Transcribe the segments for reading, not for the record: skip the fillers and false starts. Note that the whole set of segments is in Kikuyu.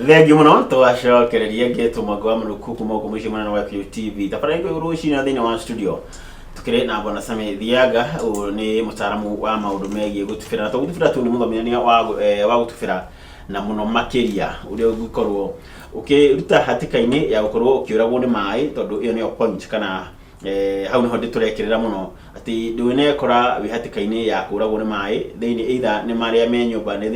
Thengiũ mũno twacokereria ngĩtwo Mwangi wa Mũrukũ kuma gũkũ mũciĩ mũnene wa QTV tabarĩra ĩngĩ rũcinĩ na thĩinĩ wa studio tukĩrĩ na bwana Sami Thianga. Ũyũ nĩ mũtaaramu wa maũndũ megiĩ gũtubĩra, na to gũtubĩra tu, nĩ mũthomithania wa gũtubĩra, na mũno makĩria ũrĩa ũngĩkorwo ũkĩruta hatĩka-inĩ ya gũkorwo ũkĩũragwo nĩ maĩ, tondũ ĩyo nĩyo point kana hau nĩho tũrekĩrĩra mũno atĩ ndũnekora wĩ hatĩka-inĩ ya kũragwo nĩ maĩ thĩinĩ, either nĩ marĩa me nyũmba, nĩ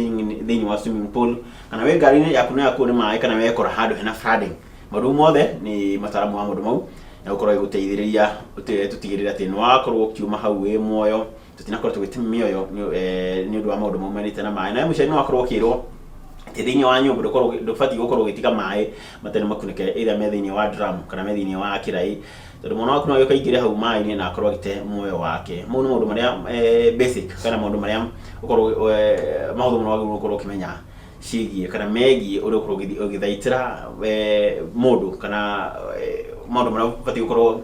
thĩinĩ wa swimming pool, kana wĩ ngari-inĩ yaku nĩ yakuo nĩ maĩ, kana wekora handũ hena flooding. Maũndũ mau mothe nĩ mataramu wa maũndũ mau na gũkorwo ĩgũteithĩrĩria tũtigĩrĩre atĩ nĩ wakorwo ũkiuma hau wĩ muoyo, tũtinakorwo tũgĩte mĩoyo nĩ ũndũ wa maũndũ maumanĩte na maĩ. Nawe mũciari nĩ wakorwo ũkĩrwo atĩ thĩinĩ wa nyũmba ndũbatiĩ gũkorwo ũgĩtiga maĩ matarĩ makunĩke, either me thĩinĩ wa drum kana me thĩinĩ wa kĩraĩ, tondũ mwana waku no agĩũke aingĩre hau maĩ-inĩ na akorwo agĩte muoyo wake. Mau nĩ maũndũ marĩa basic kana maũndũ marĩa ũkorwo mahũthũ mũno wagĩrĩirwo gũkorwo ũkĩmenya ciĩgiĩ kana megiĩ ũrĩa ũkorwo ũgĩthaitĩra mũndũ kana maũndũ marĩa ũbatiĩ gũkorwo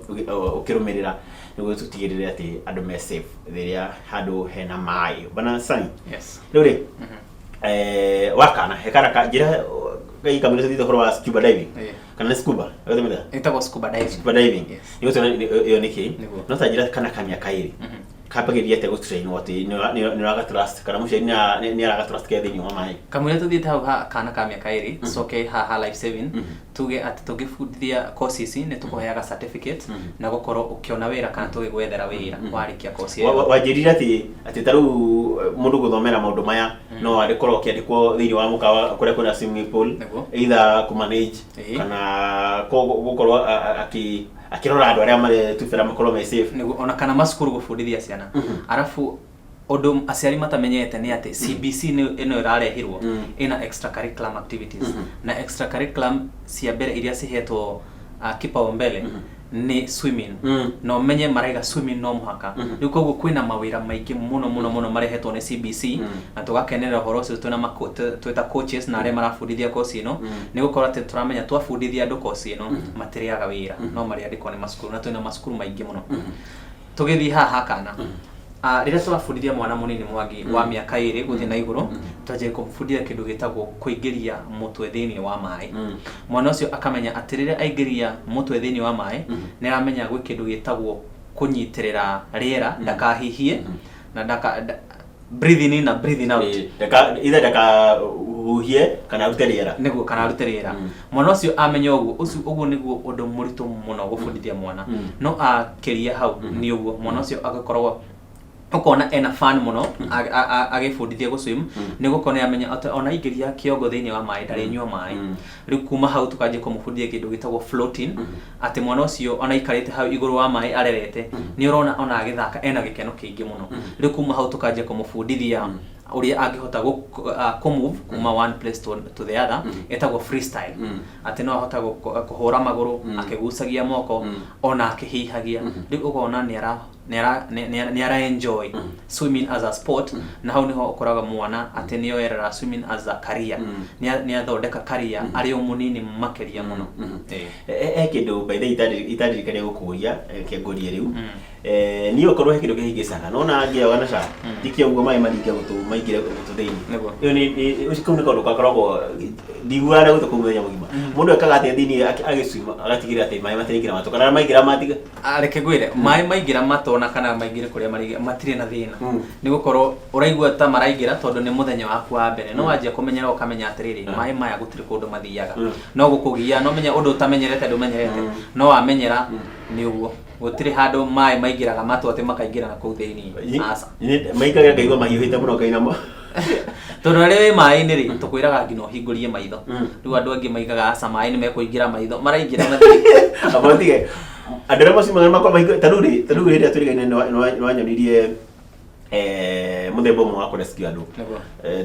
ũkĩrũmĩrĩra nĩguo tũtigĩrĩre atĩ andũ me safe rĩrĩa handũ hena maĩ. Bwana Sani, Yes. rĩu rĩ wakana he kana ka njĩra kai kamũira tũthiĩte ũhoro wa scuba diving kana nĩ scuba? Ũthimĩte? Ĩtagwo scuba diving. Scuba diving. Yes. Nĩ gũtwĩra ĩyo nĩ kĩ? Nĩguo. No ta njĩra kana ka mĩaka 2 kambagĩrĩria atĩa gũtrainwo atĩ nĩ ũraga trust kana mũciari nĩ araga trust ke thĩinĩ wa maĩ? Kamũira tũthiĩte hau ha kana ka mĩaka 2, tũcoke haha life saving, tuge atĩ tũngĩbundithia course ici nĩ tũkũheaga certificate na gũkorwo ũkĩona wĩra kana tũgĩgwethera wĩra warĩkia course ĩyo. Wanjĩrire atĩ ta rĩu mũndũ gũthomera maũndũ maya no arĩkorwo akĩandĩkwo thĩinĩ wa mũkawa kũrĩa kwĩna swimming pool, either kũ manage kana gũkorwo akĩrora andũ arĩa maretubĩra makorwo me safe. Nĩguo, ona kana macukuru gũbundithia ciana. Arabu ũndũ aciari matamenyete nĩ atĩ CBC nĩ ĩno ĩrarehirwo ĩna extra curriculum activities, na extra curriculum cia mbere iria cihetwo kipaumbele nĩ swimming. Na ũmenye maraiga swimming no mũhaka. Rĩu koguo kwĩna mawĩra maingĩ mũno mũno mũno marehetwo nĩ CBC, na tũgakenerera ũhoro ũcio twĩna twĩ ta coaches na arĩa marabundithia course ĩno, nĩ gũkorwo atĩ tũramenya twabundithia andũ course ĩno matirĩaga wĩra, no marĩandĩkwo nĩ macukuru, na twĩna macukuru maingĩ mũno. Tũgĩthiĩ haha kana rĩrĩa tũrabundithia mwana mũnini, Mwangi, wa mĩaka 2 gũthiĩ na igũrũ, twanjia kũmũbundithia kĩndũ gĩtagwo kũingĩria mũtwe thĩinĩ wa maĩ. Mwana ũcio akamenya atĩ rĩrĩa aingĩria mũtwe thĩinĩ wa maĩ, nĩ aramenya gwĩ kĩndũ gĩtagwo kũnyitĩrĩra rĩera ndakahihie na ndaka breathing in na breathing out. Either ndakahuhie kana arute rĩera. Nĩguo, kana arute rĩera. Mwana ũcio amenya ũguo, ũcio ũguo nĩguo ũndũ mũritũ mũno gũbundithia mwana. No akĩria hau nĩ ũguo mwana ũcio agakorwo ũkona ena fun mũno agĩbundithia gũswim, nĩ gũkorwo nĩ amenya atĩ ona aingĩria kĩongo thĩinĩ wa maĩ ndarĩnyua maĩ. Rĩu kuma hau tũkanjia kũmũbundithia kĩndũ gĩtagwo floating, atĩ mwana ũcio ona aikarĩte hau igũrũ wa maĩ arerete, nĩ ũrona ona agĩthaka ena gĩkeno kĩingĩ mũno. Rĩu kuma hau tũkanjia kũmũbundithia ũrĩa angĩhota kũ move kuma one place to the other, ĩtagwo freestyle, atĩ no ahota kũhũra magũrũ akĩgucagia moko ona akĩhihagia. Rĩu ũkona nĩ ara enjoy swimming as a sport, na hau niho ũkoraga mwana atĩ nĩ oerera swimming as a career, nĩ athondeka career arĩ o mũnini makĩria mũno. He kĩndũ by the way itaririkania gũkũria, kĩngũrie rĩu. Niĩ okorwo he kĩndũ kĩhĩngĩcaga nona ngĩoga na ca ndikie ũguo maĩ maringe gũtũ maingĩre gũtũ thĩinĩ. Ĩyo nĩ ũcio kau nĩ kaũndũ gakoragwo ndiguaga na gũtũ kũu mũthenya mũgima. Mũndũ ekaga atĩa thĩinĩ agĩcwima agatigĩrĩra atĩ maĩ matiraingĩra matũ kana maingĩra matiga? Ah, reke ngwĩre, maĩ maingĩra matũ kana maingĩre kũrĩa maraingĩra matirĩ na thĩna, nĩ gũkorwo ũraigua ta maraingĩra tondũ nĩ mũthenya waku wa mbere. No wanjia kũmenyera ũkamenya atĩrĩrĩ, maĩ maya gũtirĩ kũndũ mathiaga, no gũkũgia. No menya ũndũ ũtamenyerete ndũmenyerete, no wamenyera nĩ ũguo, gũtirĩ handũ maĩ maingĩraga matũ atĩ makaingĩra na kũu thĩinĩ, aca. Maikaga ngaigua mahiũhĩte mũno ngainama. Tondũ rĩrĩa wĩ maĩ-inĩ rĩ, tũkwĩraga nginya ũhingũrie maitho. Rĩu andũ angĩ maigaga aca, maĩ nĩ mekũingĩra maitho, maraingĩra matirĩ. Aba tige andũ arĩa macimaga makorwo mahingũ ta rĩu rĩ, ta rĩu hĩndĩ ĩrĩa tũrigaine nĩ wanyonirie mũthemba ũmwe wa kũrescue andũ.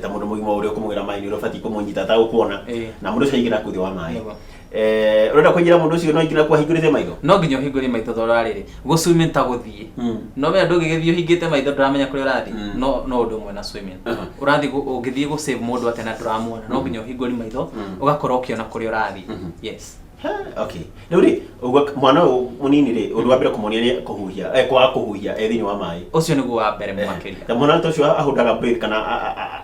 Ta mũndũ mũgima ũrĩa ũkũmũgĩra maĩ-inĩ, ũrĩa ũbatiĩ kũmũnyita atagũkuona, na mũndũ ũcio aingĩra kũu thĩ wa maĩ. Ũrenda kũingĩra mũndũ ũcio no aingĩra kuo ahingũrĩte maitho? No nginya ũhingũrie maitho, tondũ rĩrĩ gũswimming ta gũthiĩ, no menya ndũngĩgĩthiĩ ũhingĩte maitho, ndũramenya kũrĩa ũrathiĩ. No ũndũ ũmwe na swimming, ũrathiĩ ũngĩthiĩ gũ save mũndũ atĩa na ndũramuona? No nginya ũhingũrie maitho ũgakorwo ũkĩona kũrĩa ũrathiĩ, yes. Okay, rĩu rĩ, ũguo mwana ũyũ mũnini rĩ, ũndũ wa mbere kũmuonia nĩ kũhuhia, kwaga kũhuhia e thĩinĩ wa maĩ. Ũcio nĩguo wa mbere makĩria. Ta mwana ta ũcio ahũndaga breath kana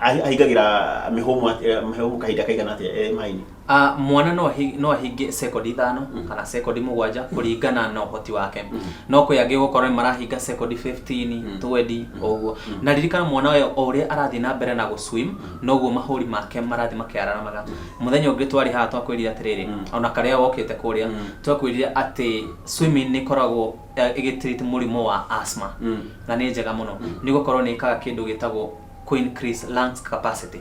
ahingagĩra mĩhũmũ mĩhũmũ kahinda kaigana atĩa e maĩ-inĩ? Mwana no ahinge sekondi 5 kana sekondi 7 kũringana na ũhoti wake. No kwĩ angĩ ũgũkorwo nĩ marahinga sekondi 15, 20 ũguo. Na ririkana mwana ũyũ o ũrĩa arathiĩ na mbere na gũswim, noguo mahũri make marathiĩ makĩararamaga. Mũthenya ũngĩ twarĩ haha twakwĩrire atĩrĩrĩ, ona karĩa wokĩte kũrĩa, twakwĩrire atĩ swimming nĩ ĩkoragwo ĩgĩtreat mũrimũ wa asthma. Na nĩ njega mũno nĩ gũkorwo nĩ ĩkaga kĩndũ gĩtagwo kũ increase lungs capacity.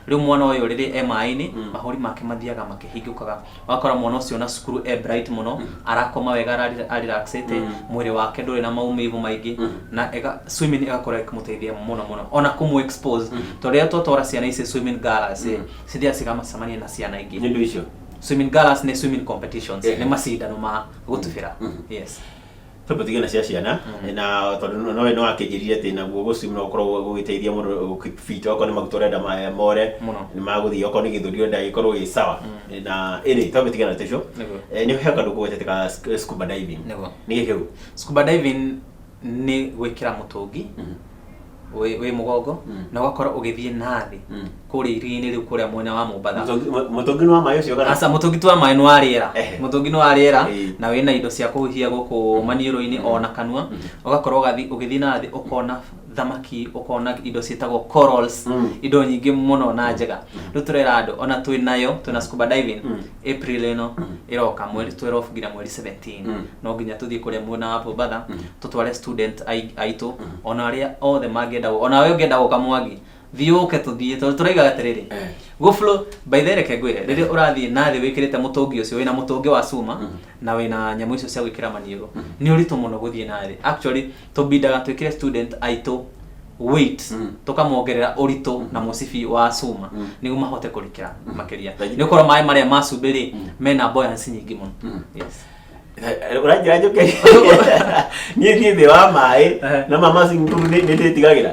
Rĩu mwana ũyũ rĩrĩa e maĩ-inĩ, mahũri make mathiaga makĩhingũkaga, ũgakora mwana ũcio na cukuru e bright mũno, arakoma wega, arelaxĩte, mwĩrĩ wake ndũrĩ na maumivu maingĩ, na swimming ĩgakorwo ĩkĩmũteithia mũno mũno, ona kũmũ expose, tondũ rĩrĩa twatwara ciana ici swimming galas ĩ, cithiaga cigacemania na ciana ingĩ. Nĩ ũndũ icio. Swimming galas nĩ swimming competitions, nĩ macindano ma gũtubĩra. Yes. Twambe tũtige na cia ciana, na tondũ no akĩnjĩrire atĩ naguo gũswim no gũkorwo gũgĩteithia mũndũ gũkeep fit, okorwo nĩ maguta ũrenda more Mũno. nĩ magũthiĩ, okorwo nĩ gĩthũri ũrenda gĩkorwo gĩ sawa. Na ĩrĩ twambe tigana na tũcio. Nĩguo. Nĩ he kaũndũ kũgwetete ka scuba diving. Nĩguo. Nĩ kĩ kĩu? Scuba diving nĩ gwĩkĩra mũtũngi wĩ mũgongo na ũgakorwo ũgĩthiĩ na thĩ kũrĩa iria-inĩ rĩu kũrĩa mwena wa Mombatha. Mũtũngi nĩ wa maĩ ũcio kana? Aca, mũtũngi ti wa maĩ, nĩ wa rĩera. Mũtũngi nĩ wa rĩera na wĩna indo cia kũhuhia gũkũ maniũrũ-inĩ ona kanua. Ũgakorwo ũgĩthiĩ na thĩ, ũkona thamaki, ũkona indo ciĩtagwo corals, indo nyingĩ mũno na njega. Rĩu tũrera andũ ona twĩ nayo, twĩna scuba diving April ĩno ĩroka, mweri 12 nginya mweri 17. No nginya tũthiĩ kũrĩa mwena wa Mombatha, tũtware student aitũ, ona arĩa othe mangĩenda, ona we ũngĩenda gũka Mwangi, thiĩ ũke tũthiĩ, tondũ tũraiga atĩrĩrĩ, gũflow by the way, reke ngwĩre, rĩrĩa ũrathiĩ na thĩ wĩkĩrĩte mũtũngi ũcio, wĩna mũtũngi wa cuma na wĩna nyamũ icio cia gwĩkĩra maniũrũ, nĩ ũritũ mũno gũthiĩ na thĩ. Actually tũbindaga twĩkĩre student aitũ weight, tũkamongerera ũritũ na mũcibi wa cuma nĩguo mahote kũrikĩra makĩria, nĩ ũkorwo maĩ marĩa ma cumbĩ rĩ, mena buoyancy nyingĩ mũno. Yes. Ũranjĩra njũke niĩ thĩ wa maĩ na mama nĩ ndĩtigagĩra.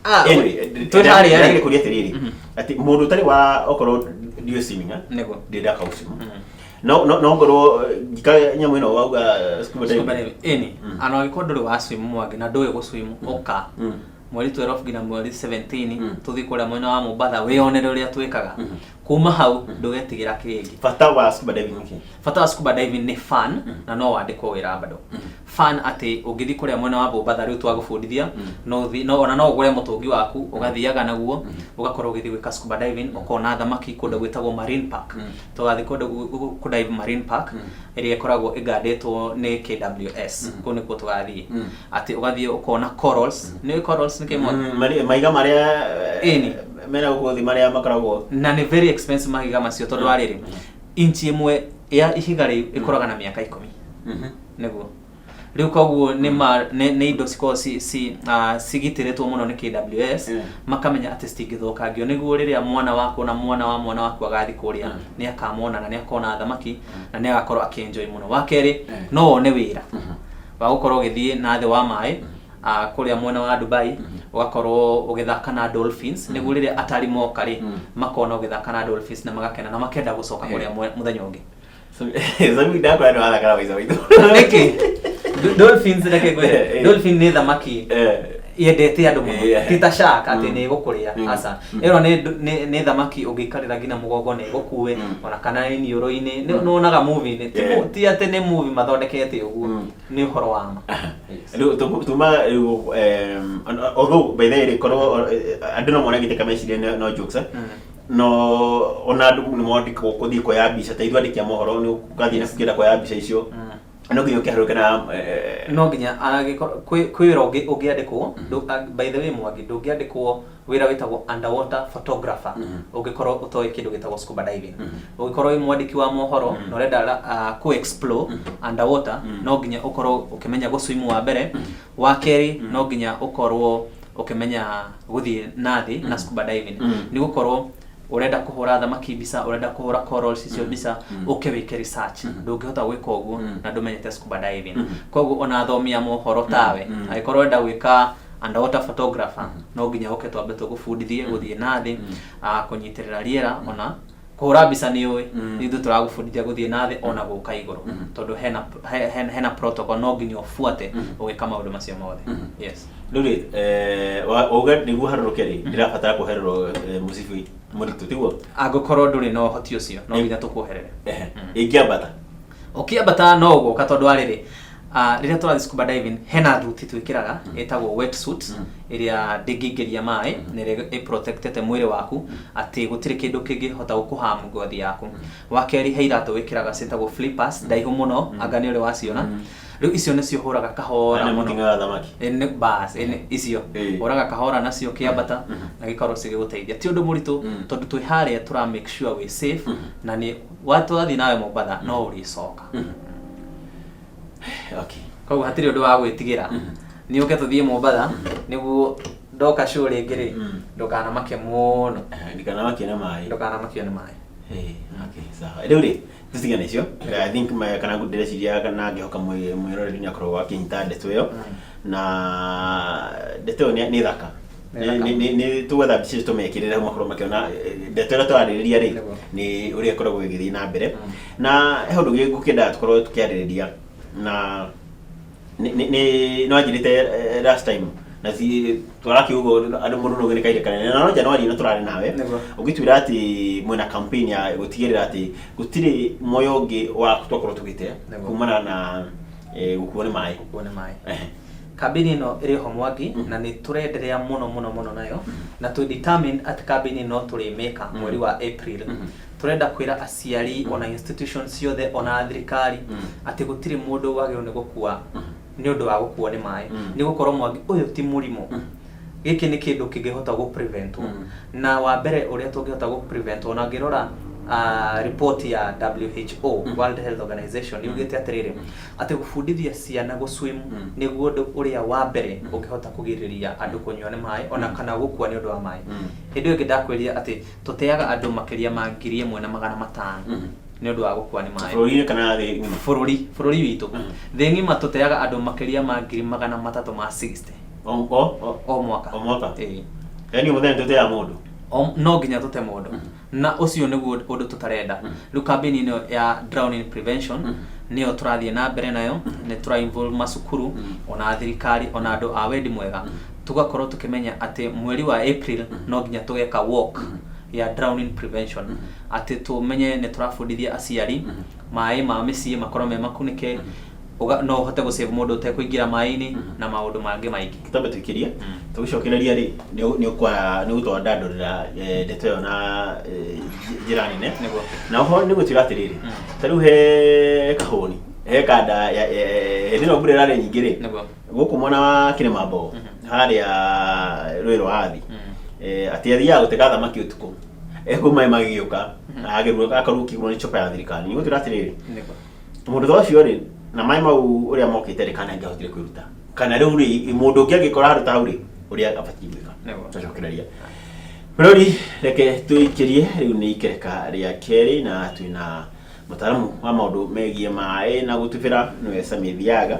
Anyway, Twĩ harĩa rĩ. Kũria atĩrĩrĩ, atĩ mũndũ ũtarĩ wa okorwo ndiũĩ swimming, Nĩguo. ndĩ ndakaũcima, no ngorwo njika nyamũ ĩno wauga, scuba diving? Scuba diving ĩni, ana angĩkorwo ndũrĩ wa swim Mwangi na ndũĩ gũswim, ũka mweri 12 nginya mweri 17, tũthiĩ kũrĩa mwena wa Mombatha wĩyonere ũrĩa twĩkaga. Kuma hau ndũgetigĩra kĩngĩ. Bata wa scuba diving nĩ kĩ? Bata wa scuba diving nĩ fun, na no wandĩkwo wĩra bado. Fun atĩ ũngĩthiĩ kũrĩa mwena wa Mombatha rĩu twagũbundithia, no ũthiĩ, no ona no ũgũre mũtũngi waku ũgathiaga naguo, ũgakorwo ũgĩthiĩ gwĩka scuba diving, ũkona thamaki kũndũ gwĩtagwo Marine Park. Tũgathiĩ kũndũ kũdive Marine Park ĩrĩa ĩkoragwo ĩgandĩtwo nĩ KWS. Kũu nĩkuo tũgathiĩ, atĩ ũgathiĩ ũkona corals. Nĩ corals nĩ kĩmwe? Maiga marĩa Ĩni. mena gũkũ thĩ marĩa makoragwo. Na nĩ very expensive mahiga macio, tondũ wa rĩrĩ, inchi ĩmwe ya ihiga rĩu ĩkũraga na mĩaka 10. Nĩguo rĩu koguo nĩ indo cikoragwo cigitĩrĩtwo mũno nĩ KWS, makamenya atĩ citingĩthũkangio, nĩguo rĩrĩa mwana waku na mwana wa mwana waku agathiĩ kũrĩa, nĩ akamona na nĩ akona thamaki na nĩ agakorwo akĩenjoy mũno. Wa kerĩ, no wone wĩra wa gũkorwo ũgĩthiĩ na thĩ wa maĩ kũrĩa mwena wa Dubai, ũgakorwo ũgĩthaka na dolphins, nĩguo rĩrĩa atari moka rĩ, makona ũgĩthaka na dolphins na magakena na makenda gũcoka kũrĩa mũthenya ũngĩ. Sami ndakora nĩ wathaka na maica maitũ. Nĩkĩ? Dolphins, reke ngwĩre, dolphin nĩ thamaki yendete andũ mũno, ti ta shark atĩ nĩ ĩgũkũrĩa. Aca, ĩno nĩ thamaki ũngĩikarĩra nginya mũgongo nĩ ĩgũkue, ona kana iniũrũ-inĩ. Nĩ wonaga movie-inĩ, ti atĩ nĩ movie mathondekete ũguo, nĩ ũhoro wa ma. Yes. Rĩu tuma rĩu, although by the way korwo andũ no mone gĩtĩka meciria no jokes, no ona andũ nĩ mwandĩkwo kũthiĩ kuoya mbica, ta ithuĩ andĩki a mohoro, nĩ ũgathiĩ na kũngĩenda kuoya mbica icio, no nginya ũkĩharũke na No nginya angĩkorwo kwĩ wĩra ũngĩ ũngĩandĩkwo. By the way Mwangi, ndũngĩandĩkwo wĩra wĩtagwo underwater photographer ũngĩkorwo ũtoĩ kĩndũ gĩtagwo scuba diving. Ũngĩkorwo wĩ mwandĩki wa mohoro na ũrenda kũ explore underwater, no nginya ũkorwo ũkĩmenya gũswim wa mbere. Wa kerĩ, no nginya ũkorwo ũkĩmenya gũthiĩ na thĩ na scuba diving, nĩ gũkorwo ũrenda kũhũra thamaki mbica, ũrenda kũhũra corals icio mbica, ũke wĩke research. Ndũngĩhota gwĩka ũguo na ndũmenyete scuba diving. Koguo ona athomi a mohoro tawe, angĩkorwo ũrenda gwĩka underwater photographer, no nginya ũke twambe tũgũbundithie gũthiĩ na thĩ, kũnyitĩrĩra rĩera ona kũhũra mbica. Nĩ ũĩ ithuĩ tũragũbundithia gũthiĩ na thĩ ona gũka igũrũ, tondũ hena protocol no nginya ũbuate ũgĩka maũndũ macio mothe. Yes. Rĩu rĩ, wauga nĩguo harũrũke rĩ, ndĩrabatara kuohererwo mũcibi mũritũ, tiguo? Angĩkorwo ndũrĩ na ũhoti ũcio, no nginya tũkuoherere. Ingĩambata? Ũkĩambata no ũgũka, tondũ wa rĩrĩ, rĩrĩa tũrathiĩ scuba diving, hena thuti twĩkĩraga ĩtagwo wet suit, ĩrĩa ndĩngĩingĩria maĩ na ĩrĩa ĩprotectete mwĩrĩ waku atĩ gũtirĩ kĩndũ kĩngĩhota gũkũharm ngothi yaku. Wa kerĩ, he iratũ wĩkĩraga ciĩtagwo flippers, ndaihu mũno, anga nĩ ũrĩ waciona. Rĩu icio nĩcio hũraga kahora Nĩ mũno. mũting'oe wa thamaki. Bas, icio ũraga kahora nacio ũkĩambata na gĩkorwo cigĩgũteithia. Ti ũndũ mũritũ, tondũ twĩ harĩa tũra make sure wĩ safe, na nĩ watwathiĩ nawe Mombatha no ũrĩcoka. Koguo hatirĩ ũndũ wa gwĩtigĩra. Nĩ ũke tũthiĩ Mombatha, nĩguo ndoka show rĩngĩ rĩ, ndũkanamake mũno. Ndikanamakie na maĩ. Ndũkanamakio nĩ maĩ. Okay, sawa. Rĩu rĩ, tũtigane icio. I think kana ndĩreciria kana ngĩhoka mwĩroreri nĩ akoragwo akĩnyita ndeto ĩyo, na ndeto ĩyo nĩ thaka. Nĩ thaka. Nĩ tũgwetha mbica icio tũmekĩrĩre hau makorwo makĩona ndeto ĩrĩa tũrarĩrĩria rĩ, nĩ ũrĩa ĩkoragwo ĩgĩthiĩ na mbere. Na he ũndũ ũngĩ ngũkĩendaga tũkorwo tũkĩarĩrĩria, na nĩ wanjĩrĩte last time na si twarakiuga andũ mũndũ no nĩ kahinda kanene, na no January ĩno tũrarĩ nawe, ũgĩtwĩra atĩ mwĩna campaign ya gũtigĩrĩra atĩ gũtirĩ muoyo ũngĩ wa twakorwo tũgĩte kumana na gũkuo nĩ maĩ. Gũkuo nĩ maĩ. Kambĩini ĩno ĩrĩ ho, Mwangi, na nĩ tũrenderea mũno mũno mũno nayo, na twĩ determined atĩ kambĩini no tũrĩmĩka mweri wa April. Tũrenda kwĩra aciari, ona institutions ciothe, ona thirikari, atĩ gũtirĩ mũndũ wagĩrĩirwo nĩ gũkua nĩ ũndũ wa gũkuo nĩ maĩ, nĩ gũkorwo, Mwangi, ũyũ ti mũrimũ. Gĩkĩ nĩ kĩndũ kĩngĩhota gũ preventwo. Na wa mbere ũrĩa tũngĩhota gũ prevent, ona ngĩrora report ya WHO, World Health Organization, yugĩte atĩrĩrĩ, atĩ gũbundithia ciana gũ swim nĩguo ũndũ ũrĩa wa mbere ũngĩhota kũgirĩrĩria andũ kũnyua nĩ maĩ ona kana gũkua nĩ ũndũ wa maĩ. Hĩndĩ ĩyo ĩngĩ ndakwĩrire atĩ tũteaga andũ makĩria ma 1500 nĩ ũndũ wa gũkua nĩ maĩ. Bũrũri-inĩ kana thĩ ng'ima? Bũrũri witũ. Thĩ ng'ima tũteaga andũ makĩria ma 360,000 O o mwaka. O mwaka? Ĩĩ. Yaani o mũthenya tũteaga mũndũ. No nginya tũte mũndũ, na ũcio nĩguo ũndũ tũtarenda. Rĩu kambĩini ĩno ya drowning prevention nĩyo tũrathiĩ na mbere nayo. Nĩ tũra involve macukuru, ona thirikari, ona andũ a wendi mwega, tũgakorwo tũkĩmenya atĩ mweri wa April no nginya tũgeka walk ya drowning prevention, atĩ tũmenye nĩ tũrabundithia aciari maĩ ma mĩciĩ makorwo me makunĩke, no ũhote gũ save mũndũ ũtekũingĩra maĩ-inĩ na maũndũ mangĩ maingĩ. Tũtambe tũikĩrie, tũgĩcokereria rĩ, nĩ ũgũtwandandũrĩra ndeto ĩyo na njĩra nene. Nĩguo. Na oho nĩ gũtwĩra atĩrĩrĩ, ta rĩu he kahũni, he kanda hĩndĩ ĩno mbura ĩrarĩ nyingĩ rĩ, gũkũ mwena wa Kĩrĩmambogo harĩa rũĩ rwa Athi, atĩ athiaga gũtega thamaki ũtukũ, ekũ maĩ magĩũka agĩrwo akorwo ũkĩgũrwo nĩ chopa ya thirikari. Nĩ gũtwĩra atĩrĩrĩ, mũndũ ta ũcio rĩ, na maĩ mau ũrĩa mokĩte rĩ, kana angĩahotire kwĩruta, kana rĩu rĩ, mũndũ ũngĩ angĩkora handũ ta hau rĩ, ũrĩa abatiĩ gwĩka. Tũcokereria rori, reke tũikĩrie rĩu nĩ ikereka rĩa kerĩ, na twĩna mũtaaramu wa maũndũ megiĩ maĩ na gũtubĩra, nĩwe Sammy Thiaga,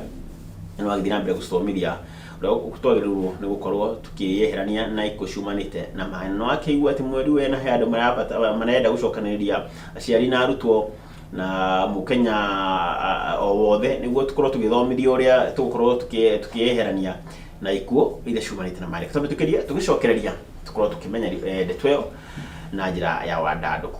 na no agĩthiĩ na mbere gũcithomithia ũrĩa twagĩrĩirwo nĩ gũkorwo tukĩyeherania na ikuũ ciumanĩte na maĩ. Na wakĩigua atĩ mweri wena he andũ marabata marenda gũcokanĩrĩria aciari na arutwo na mũkenya o wothe, nĩguo tũkorwo tũgĩthomithio ũrĩa tũgũkorwo tukĩyeherania na ikuũ iria ciumanĩte na maĩ. Reke twambe tũkĩrie, tũgĩcokereria tũkorwo tũkĩmenya ndeto ĩyo na njĩra ya wandandũku.